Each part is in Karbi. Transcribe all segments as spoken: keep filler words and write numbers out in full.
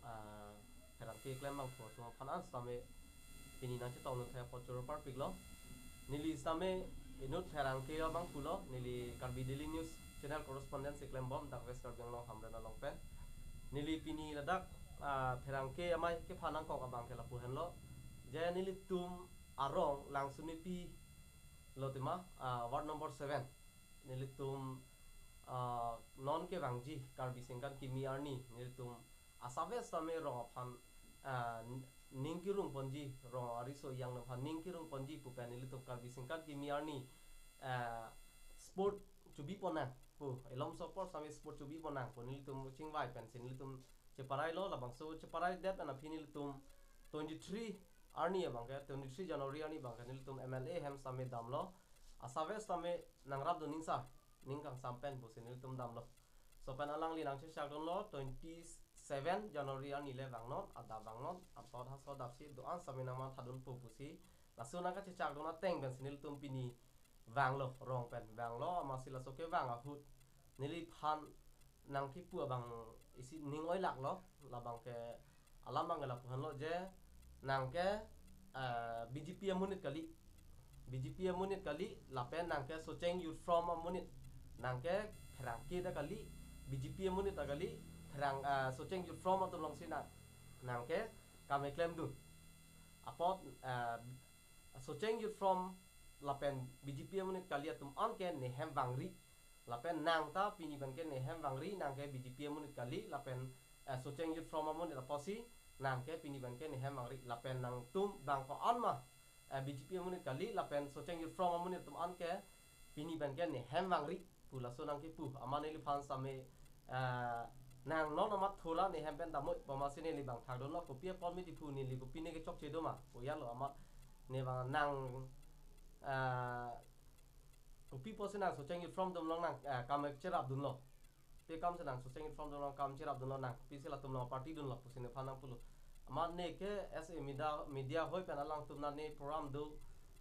Ah, pherangke keklem abangphu atum aphan an sitame pini nangchetongdun thek apot choro parpiklo. Neli sitame inut pherangke abangphulo, neli Karbi Daily News channel correspondent si klembom dak West Karbi Anglong Hamren along pen. Neli pini ladak, ah, pherangke amei kephan nangkok abang ke lapu henlo. Je nelitum arong Langsunnepi lo tema, ah, ward number seven. Nelitum, ah, non kevangji Karbi Singkan Kimi arni nelitum asave sitame rong aphan, ah, ning kirung ponji, rong ariso ejang aphan ning kirung ponji pu pen nelitum Karbi Singkan Kimi arni, ah, sport chubi ponnang pu, elom sopor sitame sport chubi ponnang pu nelitum chingvai pensi nelitum cheparai lo. Labangso cheparai det pen aphi nelitum twenty-three arni abang ke, twenty-three January arni abang ke nelitum M L A hem sitame damlo. Asave sitame nangrapdun ningsar, ning kangsam pen pusi nelitum damlo. Laso pen alangli nangchechakdunlo, twenty-seven January arni le vangnon, adap vangnon, apot haso adapsi do-an sitame nangmanthadunpo pusi. Laso nangkachechakdun ateng pensi nelitum pini vanglo, rong pen vanglo, amatsi laso kevang ahut neliphan nangkipu abang isi ning oilaklo, labang ke alam abang ke lapu henlo je nang ke, eh, B J P amonit kali, B J P amonit kali, lapen nang ke Socheng Youth Forum amonit, nang ke pherangke ta kali, B J P amonit ta kali, pherang, eh, Socheng Youth Forum atum alongsi nang, nang ke kam keklemdun. Apot, eh, Socheng Youth Forum lapen B J P amonit kali atum an ke nehem vangri. Lapen nang ta pini pen ke nehem vangri, nang ke B J P amonit kali, lapen, eh, Socheng Youth Forum amonit apotsi nang ke pini pen ke nehem vangri. Lapen nangtum bang ko-an ma, eh, B J P amonit kali, lapen Socheng Youth Forum amonit atum an ke pini pen ke nehem vangri pu laso nangkipu. Amat neliphan sitame, eh, nang non amat thura nehem pen damnoi pu amatsi neli bang thakdunlo, kopi apot mati pu, neli kopine kechokche do ma pu ejalo, amat ne bang nang, eh, kopi apotsi nang Socheng Youth Forum atum along nang, eh, kam cherapdunlo. Pi akam si nang Socheng Youth Forum atum along kam cherapdunlo, nang kopisi latum along party dunlo pusi nephan nangpulo. Amat ne ke as a media, media hoi pen alangtum nane program do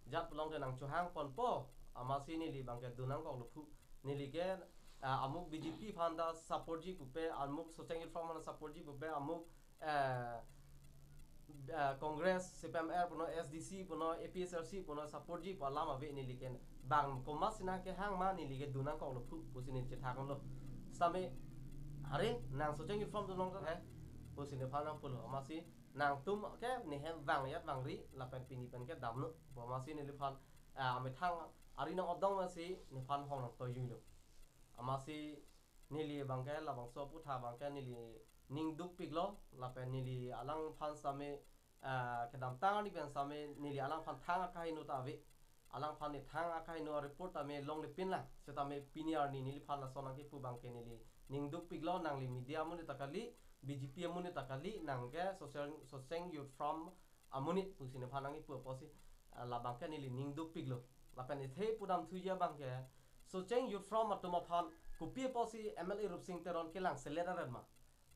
jat pu along ke nang chohang ponpo, amatsi neli bang ke dun nangkoklo pu. Neli ke, ah, amuk B J P aphan ta support ji pupe, amuk Socheng Youth Forum aphan support ji pupe, amuk, eh, eh, Congress, C P M L puno, S D C puno, A P H L C puno support ji pu alam ave, neli ke bang komatsi nangkehang ma neli ke dun nangkoklo pu pusi neli chethakdunlo. Sitame, are, nang Socheng Youth Forum atum along ta he pusi nephan nangpulo, amatsi nangtum ke nehem vang yat vangri, lapen pini pen ke damnoi pu amatsi neliphan, ah, amethang ari nang-odong amatsi nephan hong nangtoijuilo. Amatsi neli bang ke labangso aputhak bang ke neli ning dukpiklo, lapen neli alangphan sitame, ah, kedamtang arni pen sitame neli alangphan thang akaheno ta ave. Alangphan ne thang akaheno report tame longlepinlang, sitame pini arni neliphan lason nangkipu bang ke neli ning dukpiklo, nangli media amonit ta kali, B J P amonit ta kali, nang ke Socheng, Socheng Youth Forum amonit pusi nephan nangkipu apotsi, ah, labang ke neli ning dukpiklo. Lapen ithe pudam thuji abang ke, Socheng Youth Forum atum aphan kopi apotsi M L A Rupsing Teron kelangselet aret ma,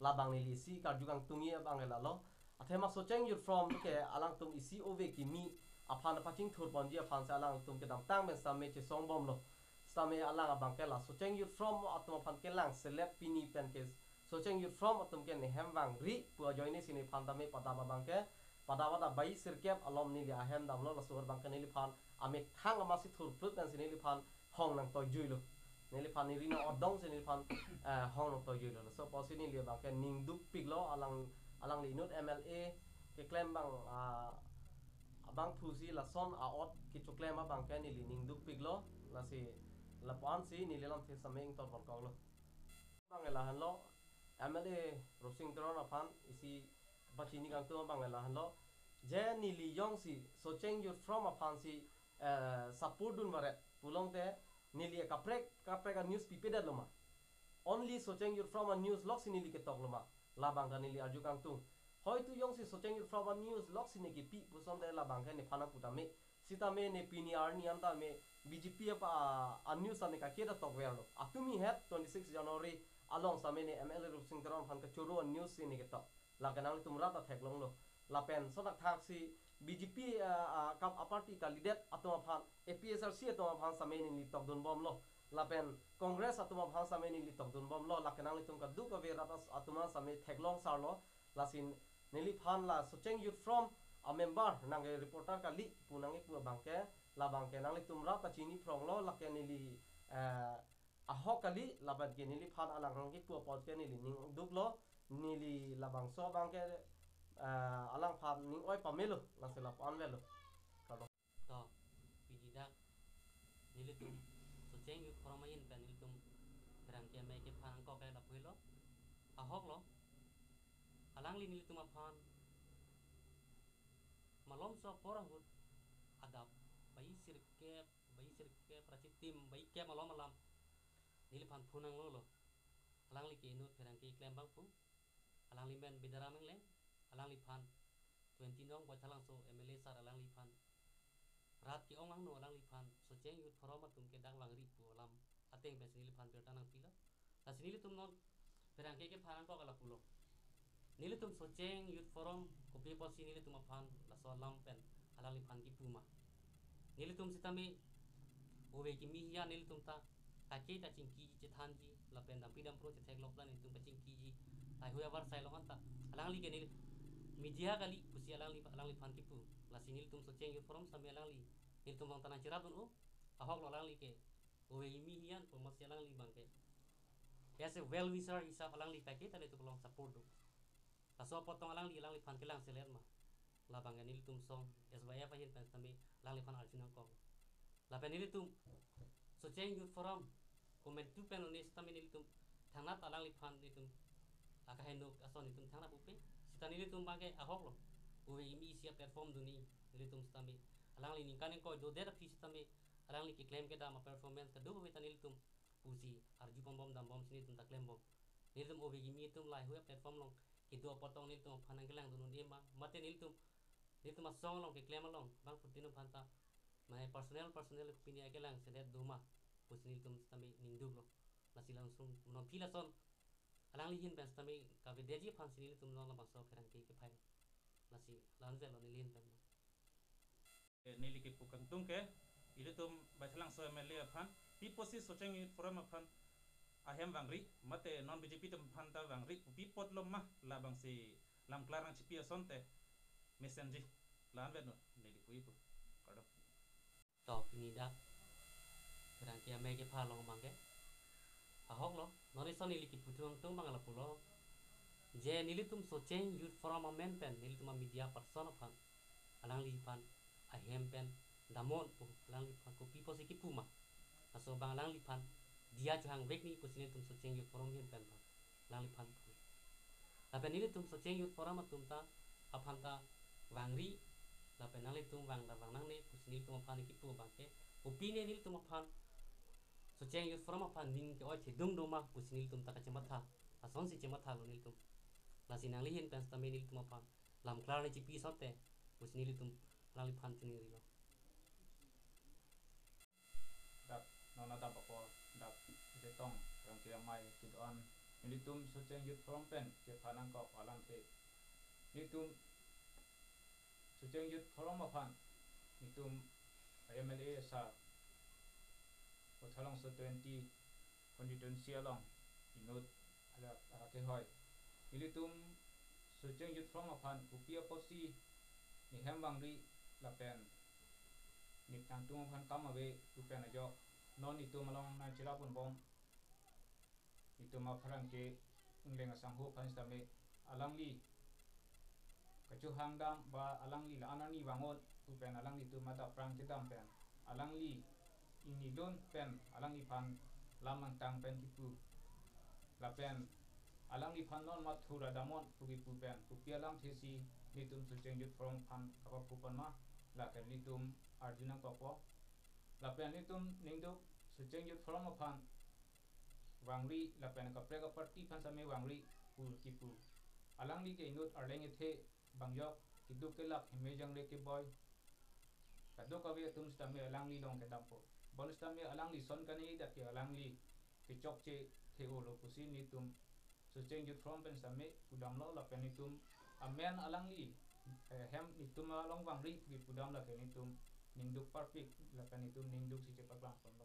labang neli isi karju kangtungji abang ke lalo. Athema Socheng Youth Forum ke alangtum isi ove kimi aphan pachingthur ponji aphansi alangtum kedamtang pen sitame chesongbomlo. Sitame alang abang ke la Socheng Youth Forum atum aphan kelangselet, pini pen ke Socheng Youth Forum atum ke nehem vangri pu ajoine si nephan tame padap abang ke, padap adap bai sirkep alom neli ahem damlo, laso abang ke neliphan amethang amatsi thurplut pensi neliphan hong nangtoijuilo. Neliphan ne ari nang-odong si neliphan, eh, hong nangtoijuilo. Laso apotsi neli abang ke ning dukpiklo, alang, alangli inut M L A keklem abang, ah, abangphusi lason a-ot kechoklem abang ke neli ning dukpiklo. Lasi lapu-an si neli lamthe sitame ington ponkoklo. Abang ke lahenlo, M L A Rupsing Teron aphan isi pachini kangtung abang ke lahenlo. Je neli jongsi Socheng Youth Forum aphansi, eh, support dun varet pulote neli kaprek kaprek a-news pipedetlo ma? Only Socheng Youth Forum a-news loksi neli ketoklo ma? Labang ta neli arju kangtung. Hoitu jongsi Socheng Youth Forum a-news loksi ne kepi puson te labang ke nephan nangpu tame. Sitame ne pini arni an tame B J P apa a-news ane kake ta tokverlo. Atumi het twenty-six January along sitame ne M L A Rupsing Teron aphan kachoro a-news si ne ketok. Lake nanglitum rat ta theklonglo. Lapen sodak thaksi B J P, ah, ah, kap a-party kalidet atum aphan, A P H L C atum aphan sitame neli tokdunbomlo. Lapen Congress atum aphan sitame neli tokdun bomlo, lake nanglitum kadokave rat as-, atum sitame theklong sarlo, lasi neliphan la Socheng Youth Forum a member nangke reporter kali pu nangkepu abangke, labangke nanglitum rat ta chini phronglo, lake neli, eh, ahok kali, lapen ke neliphan alang nangkepu apot ke neli ning duklo, neli labangso abangke, eh, alangphan ning oi pamelo, lasi lapu-an avelo. Kardom. To, pini dak nelitum Socheng Youth Forum ahin pen nelitum pherangke amei kephan angkok ke lapu helo. Ahoklo, alangli nelitum aphan malomso apor ahut adap bai sirkep, bai sirkep ra chitim, bai kep malom alam neliphan phonanglo lo. Alangli ke inut pherangke keklem abang pu. Alangli men Bidaram Engleng, alangliphan twenty nong Baithalangso M L A sar alangliphan rat ke-ong angno alangliphan Socheng Youth Forum atum ke dak vangri pu alam ateng pensi neliphan birta nangpilo. Lasi nelitum non pherangke kephan angkok ke lapulo. Nelitum Socheng Youth Forum kopi apotsi nelitum aphan laso alam pen alangliphan kipu ma? Nelitum sitame ove kimi hiyan nelitum ta kake ta chingkiji chethanji, lapen dampi dampro chetheklok ta nelitum pachingkiji, lahei hui avarsai along anta alangli ke neli media kali pusi alangli, alangliphan kipu. Lasi nelitum Socheng Youth Forum sitame alangli nelitum along ta nangcherapdun-o. Ahoklo, alangli ke ove kimi hiyan pu amatsi alangli abangke as a well wisher hisap alangli kake ta nelitum along support do. Laso apot tong alangli, alangliphan kelang selet ma? Labangke nelitum song S Y F ahin pen sitame alangliphan arju nangkok. Lapen nelitum Socheng Youth Forum komantu pen lone sitame nelitum thangnat alangliphan nelitum akahenok ason nelitum thangnat pupe. Sita nelitum abangke ahoklo, ove kimi isi a-platform dunji nelitum sitame, alangli ningkan ingkoi dodet aphi sitame alangli keklem kedam a-performance kadokave ta nelitum pusi arju pon bom dam bomsi nelitum ta klem bom. Nelitum ove kimi atum lahei hui a-platform along kedo apot tong nelitum aphan nangkelangdun un-e ma? Mate nelitum, nelitum asong along keklem along bangphutin aphan ta, mane personal, personal pini akelang selet do ma pusi nelitum sitame ning duklo. Lasi langsung non phi lason alangli ahin pen sitame kavedetji aphansi nelitum non labangso pherangke kephai. Lasi la-an avelo neli ahin pen. Eh, neli kipu kangtung ke, ilitum Baithalangso M L A aphan pi apotsi Socheng Youth Forum aphan ahem vangri, mate non B J P atum aphan ta vangri pu pi apotlo ma, labangsi lamklar nangchipi asonte mesenji. La-an avelo neli pu ipu. Kardom. To, pini dak pherangke amei kephan along abangke ahoklo, non ison neli kipu kangtung abang lapulo, je nelitum Socheng Youth Forum amen pen nelitum a-media person aphan alangliphan ahem pen damnon pu alangliphan kopi apotsi kipu ma? Laso abang alangliphan diya chohangvek nangji pusi nelitum Socheng Youth Forum ahin pen abang alangliphan pu. Lapen nelitum Socheng Youth Forum atum ta aphan ta vangri, lapen nanglitum vang ta vang nangne pusi nelitum aphan kipu abangke, kopine nelitum aphan Socheng Youth Forum aphan ning ke-oi thedung do ma pusi nelitum ta kachematha, asonsi chemathalo nelitum. Lasi nangli ahin pen sitame nelitum aphan lamklar nangchipi asonte pusi nelitum alangliphan chiningrilo. Dak non adap apor, dak Jetong Rongkiri amei kedo-an nelitum Socheng Youth Forum pen kephan angkok alamthe, nelitum Socheng Youth Forum aphan nelitum M L A sar Baithalangso twenty constituency along inut ala, ala kehoi. Ilitum Socheng Youth Forum aphan kopi apotsi ne hem vangri lapen ne kangtung aphan kam ave pu pen ajok non itum along nangcherap pon bom. Itum apherangke Engleng asangho aphan sitame alangli kachohang dam ba alangli la-an arni vangot pu pen alanglitum adap aphrang kedam pen alangli ingnidun pen alangliphan lam angtang pen kipu. Lapen alangliphan non mathura damnon pu kipu pen kopi alamthe si nelitum Socheng Youth Forum aphan kapapu pon ma, lake nelitum arju nangkokpo. Lapen nelitum ningduk Socheng Youth Forum aphan vangri lapen kaprek aparty aphan sitame vangri pu kipu. Alangli ke inut arleng ethe bangjok, keduk kelak, heme jangre keboi, kadokave atum sitame alangli along kedampo. Bon sitame alangli son kani dak ke alangli kechokche the-olo pusi nelitum Socheng Youth Forum pen sitame pudamlo lapen nelitum amen alangli, eh, hem nelitum along vangri pu pudam, lake nelitum ningduk parpik lapen nelitum ningduk si chepaklang ponlo.